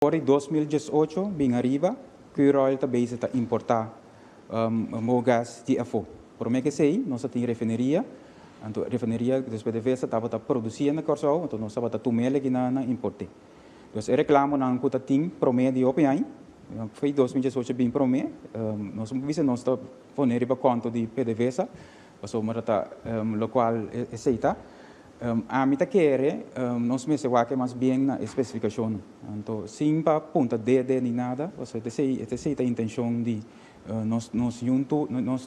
For di 2018 bin ariba, Curoil ta bezig ta importá mogas di afó. Promé ku esei, nos tin refineria, anto refineria des PDVSA tabata produsí na Kòrsou, anto nos tabata tum'é akinan import'é. Dus e reklamonan ku tatin promé di hopi aña, for di 2018 bin promé, nos bisa nos ta pone riba konto di PDVSA, pasobra ta lokual esei ta. Ami ta kere, nos mester wak mas bien na spesifikashon. Anto, sin pa punta dede ni nada, osea, esei ta intenshon di nos huntu, nos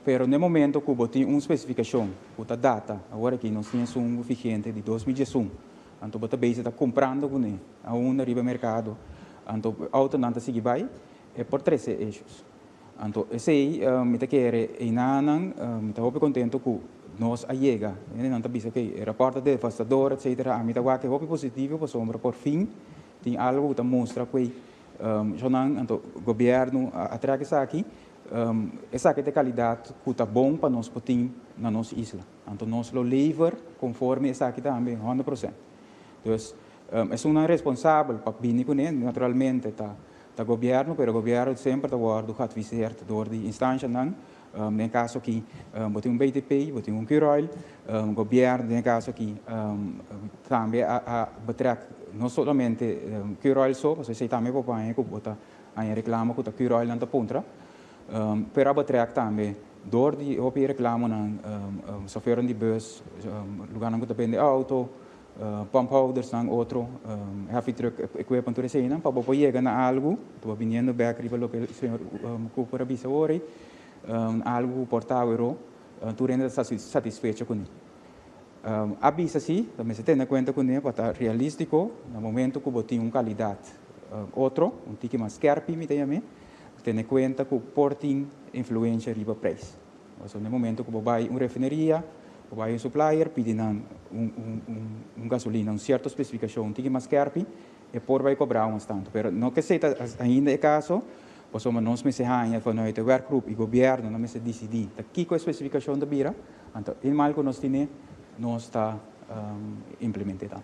pero na momento ku bo tin un spesifikashon, ku ta data, awor aki nos tin un vigente di 2011, anto bo ta bezig ta kumprando kuné, ainda riba merkado, anto outonan ta sigui bai, e por trese issues. Anto, esei, mi ta kere, einan, mi ta hopi kontentu ku nos a yega. Nan ta bisa ku e rapòrt devastador, etc. Ami ta wak hopi positivo, pasobra por fin tin algu ku ta mustra ku nan, anto gobièrnu a trek esaki, esaki ta kalidat ku ta bon pa nos por tin na nos isla. Anto nos lo lever konforme esaki tambe 100%. Dus, e un responsabel pa bini kuné, naturalmente ta gobièrnu, pero gobièrnu semper ta wòrdu geadviseerd door di instansianan. Den kaso aki, bo tin un BTP, bo tin un Curoil, gobièrnu den kaso aki tambe a betrek no solamente Curoil so, pasobra esei tambe por ku bo ta reklamo ku ta Curoil nan ta puntra, pero a betrek tambe door di hopi reklamonan, chauffeur di bus, lugánan ku ta bende outo, pumphouders nan otro, heavy truck equipment, tur esei nan, pa bo yega na algu, ta biniendo bèk riba loke señor Cooper a bisa awor, algu por ta awor, tur hende ta satisfecho kuné. A bisa si, tambe mester tene kuenta kuné, pa ta realístiko, na momento ku bo tin un kalidat otro, un tiki mas skèrpi, mi ta yam'é, tene kuenta ku por tin influensia riba preis. Osea, na momento ku bo bai un refineria, bo bai un supplier, pidi un, un gasolina, un sierto spesifikashon, un tiki mas skèrpi, e por bai kobra un tantu. Pero no ku esei ainda e kaso, pasobra nos mester haña vanuit de werkgroep i gobièrnu nan mester disidí ta kiko e spesifikashon ta bira, anto eenmaal ku nos tin, nos ta implementá.